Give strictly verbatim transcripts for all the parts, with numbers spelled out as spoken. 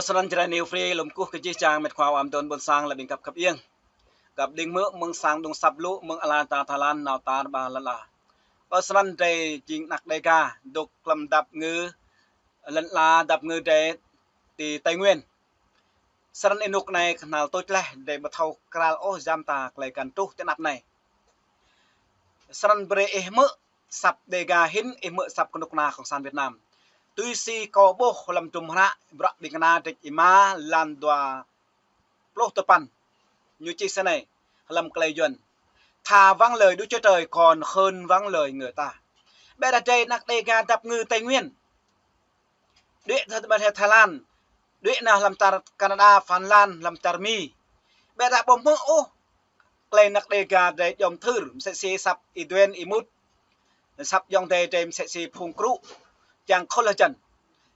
Snăn Jrai New Free lŏm kơkuh kơ jih jang mĕt khua wa amton ƀuôn sang lĕ ƀing khăp khăp iêng. Khăp đing mơ̆ mơ̆ng sang dŏng săp lu mơ̆ng ala čar Thái Lan nao tar ƀar lăn ala. Ơ snăn drei jing anak Đêga dôk hlăm dap ngư lăn ala dap ngư drei ti Tây Nguyên. Snăn ênuk anei knhal tuč leh drei ƀu thâo kral ôh jăm ta klei găn truh ti anăp anei. Snăn brei ih hmư̆ asăp Đêga hĭn, ih hmư̆ asăp kơnuk kơna Cộng sản Việt Nam. Tui si kâo ƀuh hlăm hdruôm hră bruă ƀing kơna dêč êma lan dua pluh tơpăn. Ñu čih snei hlăm klei Yuăn: Thà vâng lời Đức Chúa Trời còn hơn vâng lời người ta. Ƀiădah drei anak Đêga dap ngư Tây Nguyên, đuĕ nao ƀơi Thái Lan, đuĕ nao hlăm čar Canada, Phần Lan, hlăm čar Mi. Ƀiădah ƀu hmư̆ ôh klei anak Đêga drei djŏ mthưr, msĕ si asăp Y-Duên Y-Mut. Asăp ayŏng adei drei msĕ si phung krŭ, čiăng khul hơjăn.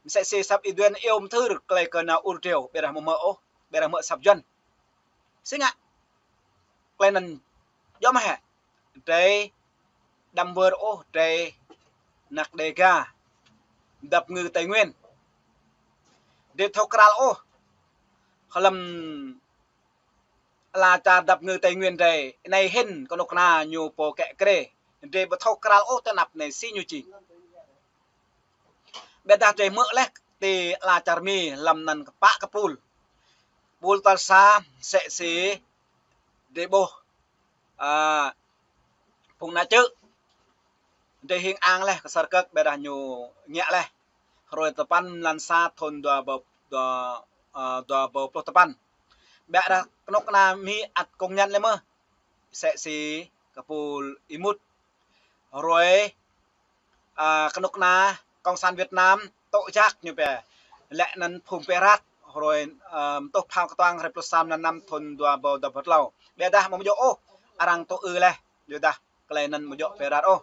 Msĕ si asăp Y-Duên iâu mthưr klei kơ nao ur triu, ƀiădah ƀu hmư̆ ôh, ƀiădah hmư̆ asăp Yuăn. Si ngă klei anăn djŏ mơ̆ hĕ? Drei đăm wơr ôh, drei anak Đêga dap ngư Tây Nguyên. Drei thâo kral ôh hlăm ala čar dap ngư Tây Nguyên drei anei hĭn kơnuk kơna ñu pô kĕ krê. Drei ƀu thâo kral ôh ti anăp anei si ñu jing. Ƀiădah drei hmư̆ leh ti ala čar Mi hlăm anăn kpă kơpul. Kơpul tal sa msĕ si drei ƀuh, a, phung ană čư̆. Drei hing ang leh kơ Sơrkơk ƀiădah ñu ngă leh. Hruê tơpăn mlan sa thŭn dua ƀâo, dua, a, dua ƀâo pluh tơpăn. Ƀiădah kơnuk kơna Mi ăt kông ñăn leh mơh. Msĕ si kơpul Y-Mut. Hruê, a, kơnuk kơna Cộng sản Việt Nam tŏ jak ñu pia. Leh anăn phung pia rat hruê, a, mtuh phao kơtuang hruê pluh sa mlan năm thŭn dua ƀâo dua pluh tlâo. Ƀiădah ƀu djŏ ôh, arăng tŏ ư leh. Ƀiădah klei anăn ƀu djŏ pia rat ôh.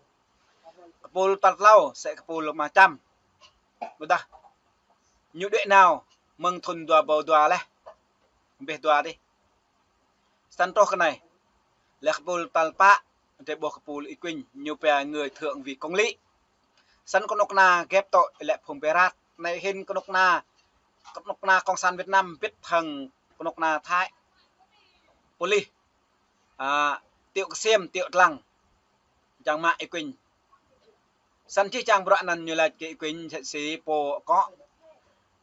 Kơpul tal tlâo msĕ kơpul Ama Čăm. Ƀiădah ñu đuĕ nao mơ̆ng thŭn dua ƀâo dua leh. Ƀiă dua dih. Snăn truh kơ anei. Leh kơpul tal pă, drei ƀuh kơpul Y-Quynh, ñu pia người thượng vì công lý. Snăn kơnuk kơna gĕp tŏ lĕ phung pia rat. Anei hĭn kơnuk kơna, kơnuk kơna Cộng sản Việt Nam bĭt hăng kơnuk kơna Thái. Pôlis, a, tiŏ ksiêm, tiŏ dlăng. Čiăng mă Y-Quynh. Snăn jih jang bruă anăn ñu lač kơ Y-Quynh msĕ si pô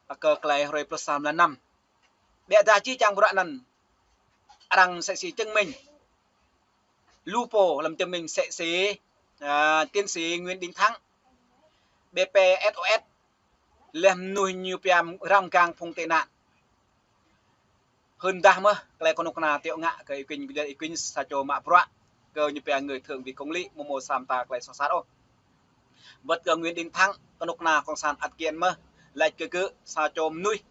akŏ kơ klei hruê pluh sa mlan năm. Ƀiădah jih jang bruă anăn arăng msĕ si chứng minh. Lu pô hlăm chứng minh msĕ si, a, tiến sĩ Nguyễn Đình Thắng, B P S O S, leh mnuih ñu pia răng mgang phung tị nạn. Hưn dah mơh klei kơnuk kơna tiŏ ngă kơ Y-Quynh, Y-Quynh sa čô mă bruă kơ ñu pia người thượng vì công lý, ƀu mâo sa mta klei soh sat ôh. Wăt kơ Nguyễn Đình Thắng, kơnuk kơna Cộng sản ăt kiện mơh, lač kơ gơ̆ sa čô mnuih,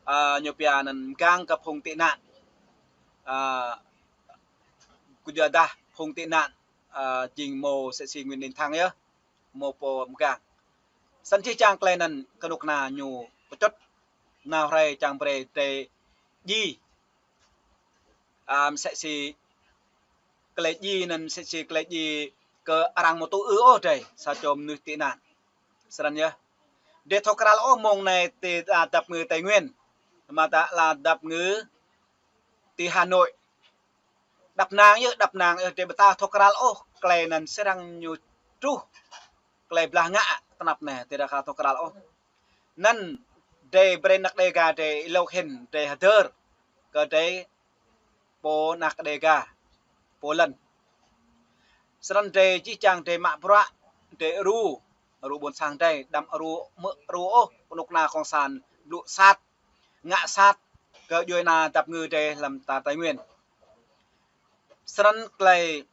a, ñu pia anăn mgang kơ phung tị nạn. A, kơ yua dah phung tị nạn, a, jing mâo msĕ si Nguyễn Đình Thắng yơh, mâo pô mgang. Snăn jih jang klei anăn kơnuk kơna ñu pơčŭt nao hrei čiăng brei drei djai. A, msĕ si klei djai anăn msĕ si klei djai kơ arăng ƀu tŭ ư ôh drei, sa čô mnuih tị nạn. Snăn yơh. Drei thâo kral ôh mông anei ti, a, dap ngư Tây Nguyên. Mă ta ala dap ngư ti Hà Nội. Dăp năng yơh, dăp năng yơh, drei ƀu thâo kral ôh klei anăn srăng ñu truh. Klei blah ngă ti anăp anei, drei ƀu thâo kral ôh. Anăn drei brei anak Đêga drei êlâo hĭn, drei hơdơr kơ drei pô anak Đêga, pô lăn. Snăn drei jih jang drei mă bruă, drei ru, ru ƀuôn sang drei, đăm ru, mơ̆ ru ôh kơnuk kơna Cộng sản blŭ sat, ngă sat kơ djuê ana dap ngư drei hlăm čar Tây Nguyên. Snăn klei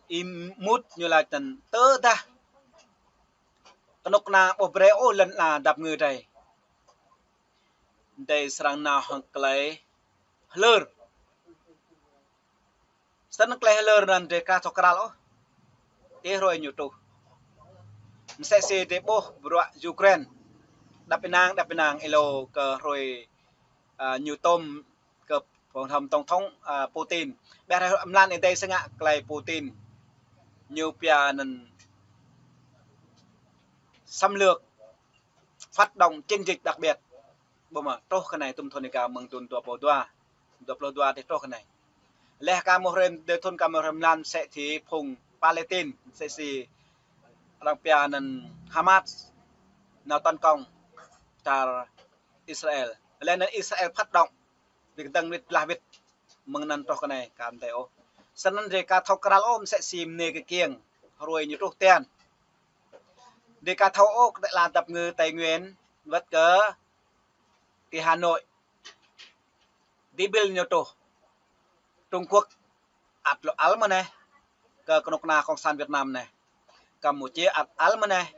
Y-Mut ñu lač anăn tơdah kơnuk kơna ƀu brei ôh lăn ala dap ngư drei, drei srăng nao hŏng klei hlơr. Snăn klei hlơr anăn drei ka thâo kral ôh. Ih hruê ñu truh. Msĕ si drei ƀuh bruă Ukraine. Dăp ênang, dăp ênang êlâo kơ hruê, a, ñu tôm kơ phung hăm tổng thống, a, Putin. Ƀiădah mlan êdei sngă klei Putin ñu pia anăn xâm lược, phát động chiến dịch đặc biệt. Ƀu mă, truh kơ anai tơm thun ika mơ̆ng thun dua pluh dua. Dua pluh dua tih truh kơ anai. Leh ka mơ̆ hrơi, dua thun ka mơ̆ hrơi mlan msĕ si phung Palestine, msĕ si arăng pia anŭn Hamas nao tấn công čar Israel. Leh anŭn Israel phát động, wĭt kơdơ̆ng wĭt blah wĭt mơ̆ng anŭn truh kơ anai ka ƀu thâo ôh. Snăn drơi ka thâo krăl ôh msĕ si mơnê kơ kiăng, hruê ñu truh tian. Drơi ka thâo ôh kơ tơlơi dăp ngư Tây Nguyên, wơ̆t kơ ti Hà Nội. Ti ƀil ñu truh. Trung Quốc ăt lŏ ăl mơ̆n anai kơ kơnuk kơna Cộng sản Việt Nam anai. Campuchia ăt ăl mơ̆n anai.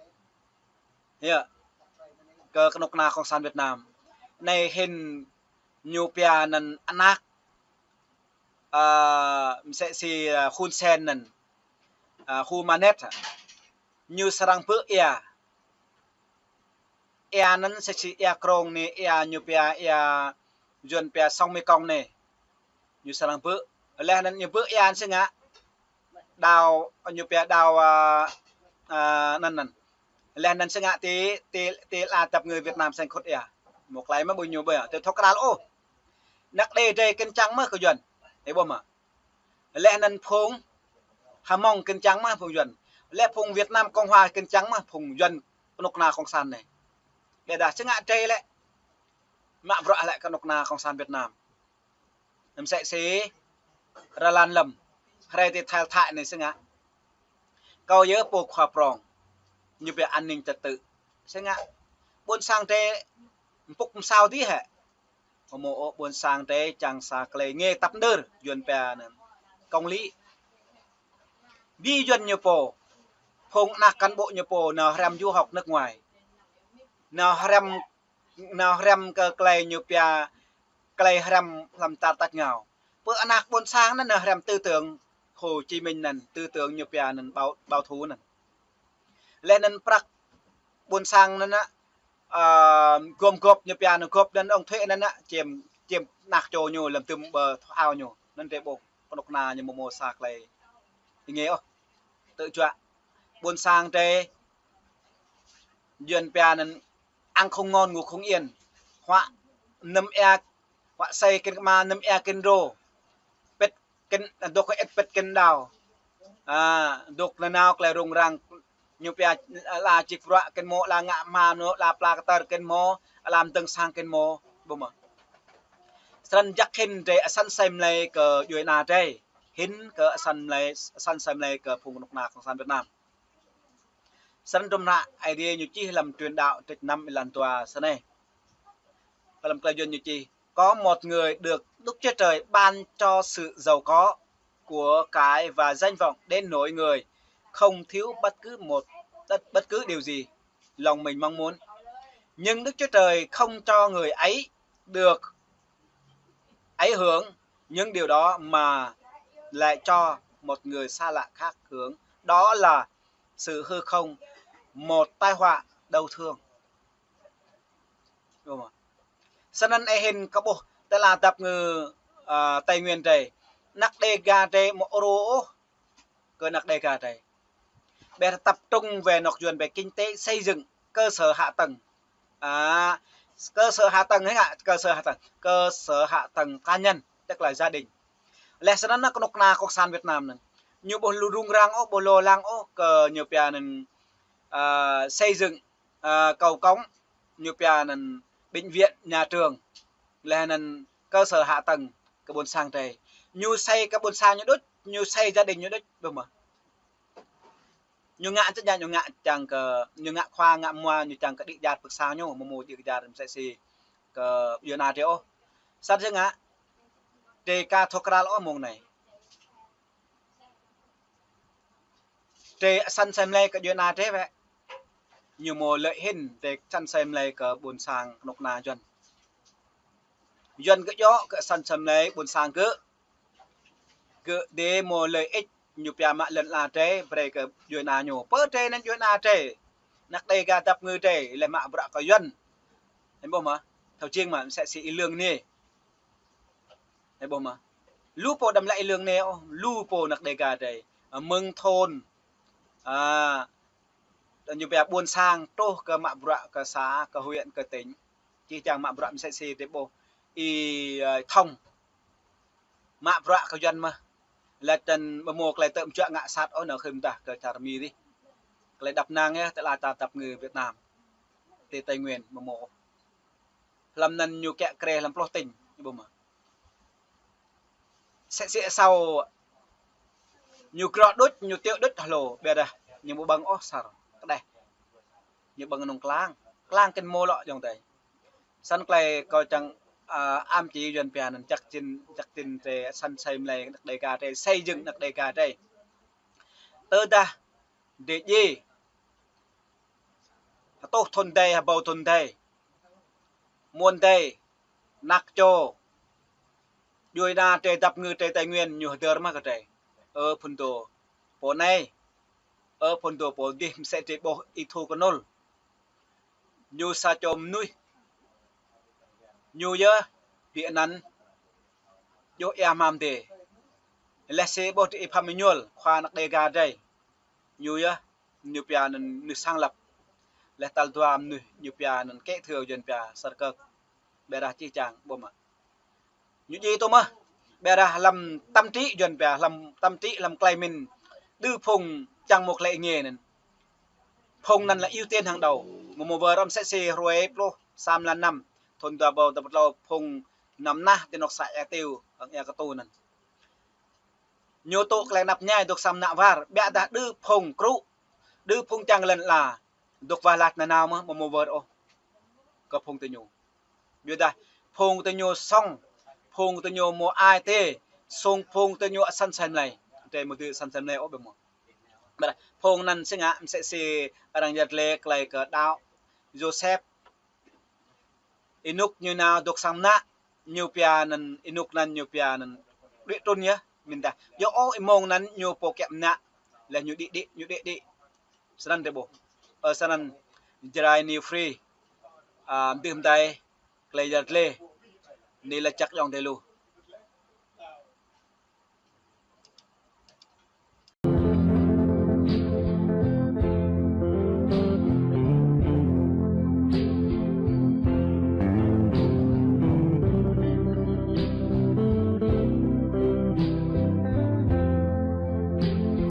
Yơh. Kơ kơnuk kơna Cộng sản Việt Nam. Anai hĭn ñu pia anăn anak, ơ, msĕ si, ơ, Hun Sen anăn. Ơ, Hun Manet. Ñu srăng bư̆ ia. Ia anăn msĕ si ia krông anai, ia ñu pia ia Yuăn pia sông Mekong anai. Ñu srăng bư̆. Leh anăn ñu bư̆ ia anăn si ngă. Đao, ñu pia đao, ơ, ơ, anăn anăn. Leh anăn si ngă ti, ti, ti tơlơi dăp ngư Việt Nam srăng khŭt ia. Mơ̆ klei mă ƀu ñu ƀu, tơ thâo krăl ôh. Anăk Đê drơi kơnčăng mơ̆ kơ Yuăn. Ih ƀuh mă. Leh anăn phung Hmông kơnčăng mơ̆ phung Yuăn. Leh phung Việt Nam Cộng Hòa kơnčăng mơ̆ phung Yuăn kơnuk kơna Cộng sản anai. Ƀiădah si ngă drơi lĕ. Mă bruă lĕ kơnuk kơna Cộng sản Việt Nam. Msĕ si Ralan Lâm. Hrơi ti Thái Thái anai si ngă. Kâo yơh pô khua prong. Ñu pia an ninh trật tự. Si ngă. Ƀuôn sang drơi mpŭk msao dih hĕ. Hmâo ôh ƀuôn sang drơi čang sa klei ngê tăp nơr, Yuăn pia anăn công lý. Bi Yuăn ñu pô, phung anak cán bộ ñu pô nao hriăm du học nước ngoài. Nao hriăm, nao hriăm kơ klei ñu pia, klei hriăm hlăm čar tač êngao. Pơ anak ƀuôn sang anăn nao hriăm tư tưởng Hồ Chí Minh anăn, tư tưởng ñu pia anăn bảo, bảo thủ anăn. Leh anăn prăk ƀuôn sang anăn, ơ, gom gŏp ñu pia anăn gŏp anăn ŏng thuế anăn, čiêm, čiêm anak čô ñu lăm tơm ƀơ thŭ ao ñu. Anăn drơi ƀuh kơnuk kơna ñu mơ̆ mơ̆ sa klei êngê ôh. Tơ juă ƀuôn sang drơi Yuăn pia anăn ăn không ngon ngủ không yên. Huă năm ia, huă asei kĭn kma năm ia kĭn rô. Pĭt kĭn, dôk hơĭt pĭt kĭn đao. A, dôk nanao klei rŭng răng. Ñu pia ala čĭk bruă kĭn mơ̆, ala ngă hma mơ̆, ala pla kơtăr kĭn mơ̆, ala mdơ̆ng sang kĭn mơ̆. Ƀuh mơ̆. Snăn jăk hĭn drơi asăn asei mlei kơ djuê ana drơi. Hĭn kơ asăn mlei, asăn asei mlei kơ phung kơnuk kơna Cộng sản Việt Nam. Snăn hrŏm hră Aê Diê ñu čih hlăm Truyền Đạo trích năm êlan dua snei. Hlăm klei Yuăn ñu čih, có một người được Đức Chúa Trời ban cho sự giàu có, của cải và danh vọng đến nỗi người không thiếu bất cứ một, bất, bất cứ điều gì lòng mình mong muốn. Nhưng Đức Chúa Trời không cho người ấy được ấy hưởng những điều đó mà lại cho một người xa lạ khác hưởng. Đó là sự hư không, một tai họa đau thương. Ƀuh mơ̆. Snăn ih hĭn kơ ƀuh tơlơi dăp ngư, ơ, Tây Nguyên drơi. Anăk Đêga drơi mơ̆ ôrô ôh kơ anăk Đêga drơi. Ƀiădah tập trung về anŏ Yuăn về kinh tế xây dựng cơ sở hạ tầng. À, cơ sở hạ tầng hĕ ngă, cơ sở hạ tầng, cơ sở hạ tầng cá nhân, tức là gia đình. Leh snăn anăn kơnuk kơna Cộng sản Việt Nam anăn. Ñu ƀuh lu rŭng răng ôh, ƀuh lo lắng ôh kơ ñu pia anăn, à, xây dựng, à, cầu cống, ñu pia anăn bệnh viện, nhà trường. Leh anăn cơ sở hạ tầng kơ ƀuôn sang drơi. Ñu xây kơ ƀuôn sang ñu đôč, ñu xây gia đình ñu đôč, ƀuh mơ̆. Ñu ngă čơ ñu ngă čang kơ, ñu ngă khua ngă mua, ñu čang kơ đĭ jar pơk sang ñu, mơ̆ mơ̆ đĭ jar msĕ si kơ djuê ana drơi ôh. Sat si ngă, drơi ka thâo krăl ôh mơ̆ng anai. Drơi asăn asei mlei kơ djuê ana drơi wĕ. Ñu mơ̆ lợi hĭn drơi asăn asei mlei kơ ƀuôn sang kơnuk kơna Yuăn. Yuăn gơ̆ djŏ kơ asăn asei mlei ƀuôn sang gơ̆. Gơ̆ dê mơ̆ lợi ích ñu pia mă lŏn ala drơi brơi kơ djuê ana ñu. Pơ drơi anăn djuê ana drơi. Anăk Đêga dăp ngư drơi leh mă bruă kơ Yuăn. Ih ƀuh mơ̆. Thâo jing mơ̆ msĕ si ih lương anai. Ih ƀuh mơ̆. Lu pô đăm lĕ ih lương anai ôh, lu pô anăk Đêga drơi. Mơ̆ng thôn. À, ñu pia ƀuôn sang truh kơ mă bruă kơ xã, kơ huyện, kơ tỉnh. Čih čang mă bruă msĕ si tơƀôh ih, ơ, thŏng. Mă bruă kơ Yuăn mơh. Laih anŭn ƀu hmâo tơlơi tơm juă ngă sat ôh nao khơi mơdah kơ čar Mi dih. Tơlơi đăp năng yơh, tơlơi ta dăp ngư Việt Nam. Ti Tây Nguyên ƀu hmâo ôh. Hlăm anŭn ñu kiă krê hlăm pluh tỉnh, ƀu hmâo. Sĕ sĕ asâo ñu krŏ đôč, ñu tiŏ đôč hlô, ƀiădah ñu ƀu ƀơ̆ng ôh asar kơđeh. Ñu ƀơ̆ng nŭng klang, klang kơ hmâo lŏ ayŏng adơi. Snăn tơlơi kâo čang, ơ, ăm či Yuăn pia anŭn chắc chắn, chắc chắn drei săn xây mlei anăk Đêga drei, xây dựng anăk Đêga drei. Tơdah drei djai hơtuh thŭn adih, hơbâo thŭn adih, mơ̆n adih, anak čô, djuai ana drei dăp ngư drei Tây Nguyên ñu hơdơr mă kơ drei. Ơ phŭn dô pô anai, ơ phŭn dô pô dih msĕ drei ƀôh Y Thu Kơnŭl. Ñu sa čô mơnuih. Ñu yơh ƀing anăn djuh ia hmam dê. Laih si ƀôh drei Y Pham Êñuôl, khua anăk Đêga drei. Ñu yơh, ñu pia anŭn mơnuih sáng lập. Laih tal dua mơnuih ñu pia anŭn kĕ thơ Yuăn pia sar kơk. Ƀiădah čih čang ƀu hmâo. Ñu djai tŭ mơh. Ƀiădah hlăm tâm trí Yuăn pia, hlăm tâm trí, hlăm tơlơi mĭn đơ phung čang mơ̆ tơlơi ih ngă anŭn. Phung anŭn là ưu tiên hàng đầu. Mơ̆ mơ̆ wơr hrŏm msĕ si hruê pluh sa mlan năm, thŭn dua ƀâo dua pluh tlâo phung năm nah ti anŏ xã Ea Tiêu, hăng Ea Katu anŭn. Ñu tŭ tơlơi anăp ñai dŏ sang mơnă war, ƀiădah đơ phung krŭ, đơ phung čang lŏn ala, dŏ wah laih nanao mơh, ƀu hmâo wơr ôh kơ phung tơ ñu. Ƀiădah phung tơ ñu sŏng, phung tơ ñu mơ̆ ai tê, sŏng phung tơ ñu ăt săn sai mlei. Drei mơ̆ dưi săn sai mlei ôh ƀu hmâo. Ƀiădah phung anŭn si ngă msĕ si arăng yăl dliê tơlơi kơ đaŏ Yôsep, ênuk ñu nao dŏ sang mơnă, ñu pia anŭn, ênuk anŭn ñu pia anŭn đuaĭ trŭn yơh, mĭn tah. Yua ôh êmông anŭn ñu pô kiă mơnă, laih ñu đĭ đĭ, ñu đĭ đĭ. Snăn drei ƀuh. Ơ, snăn Jrai New Free, ơ, mơdưh mơdai, tơlơi yăl dliê, anai lač jăk ayŏng adơi lu.